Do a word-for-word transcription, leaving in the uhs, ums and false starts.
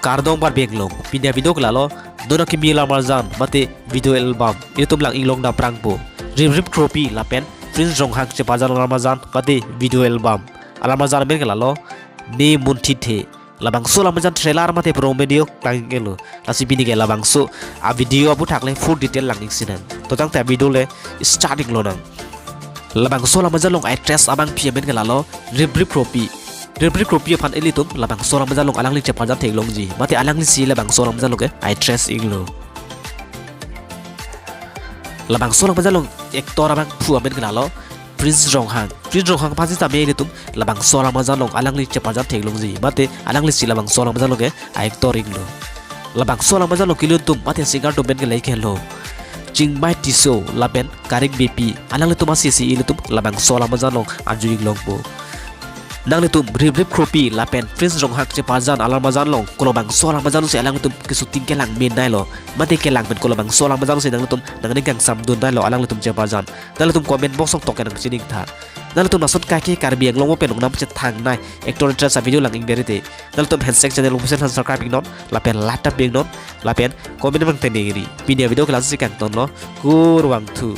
Kardom Karbi Anglong, pini avideo ke lalo, non akimi alam arjan mate video album ilitum lang-inglong dam prangpo. Riprip Kropi lapen Prince Ronghang cheparjan alam arjan mate video album. Alam arjan amen ke lalo, Ne Munthithe. Labangso alam arjan trailer mate promo video lang-inglo. Lasi pini ke labangso avideo aphuthak le full detail lang-ingsinang. To tangte avideo le start-inglonang. Labangso alam arjan along actress abangpi amen ke lalo Riprip Kropi. Riprip Kropi aphan ilitum labangso alam arjan along alangli cheparjan theklongji. Mate alanglisi labangso alam arjan along ke actress inglo. Labangso alam arjan along actor abangphu amen ke lalo Prince Ronghang. Prince Ronghang aphan sitame ilitum labangso alam arjan along alangli cheparjan theklongji. Mate alanglisi labangso alam arjan along ke actor inglo. Labangso alam arjan along kelun atum mate singer atum amen ke lahei henlo: Chingmai Tisso lapen Karing Beypi. Alanglitum asesi ilitum labangso alam arjan along arju-inglongpo. Nanglitum Riprip Kropi lapen Prince Ronghang cheparjan alam arjan along kolabangso alam arjan alongsi alanglitum keshooting kelang mennailo, mate kelang pen kolabangso alam arjan alongsi nanglitum nangning kangsamdunnailo alanglitum cheparjan, nanglitum comment box along tok ke nangchiningtha. Nanglitum lason kaike Karbi Anglong pen nangnam chethangnei actor actress avideo lang-ingberite, nanglitum handshake channel official aphan subscribe-ingnon lapen like tap-ingnon lapen comment abang tengneri. Pini avideo ke laso si kangtonlo, kurvangthu.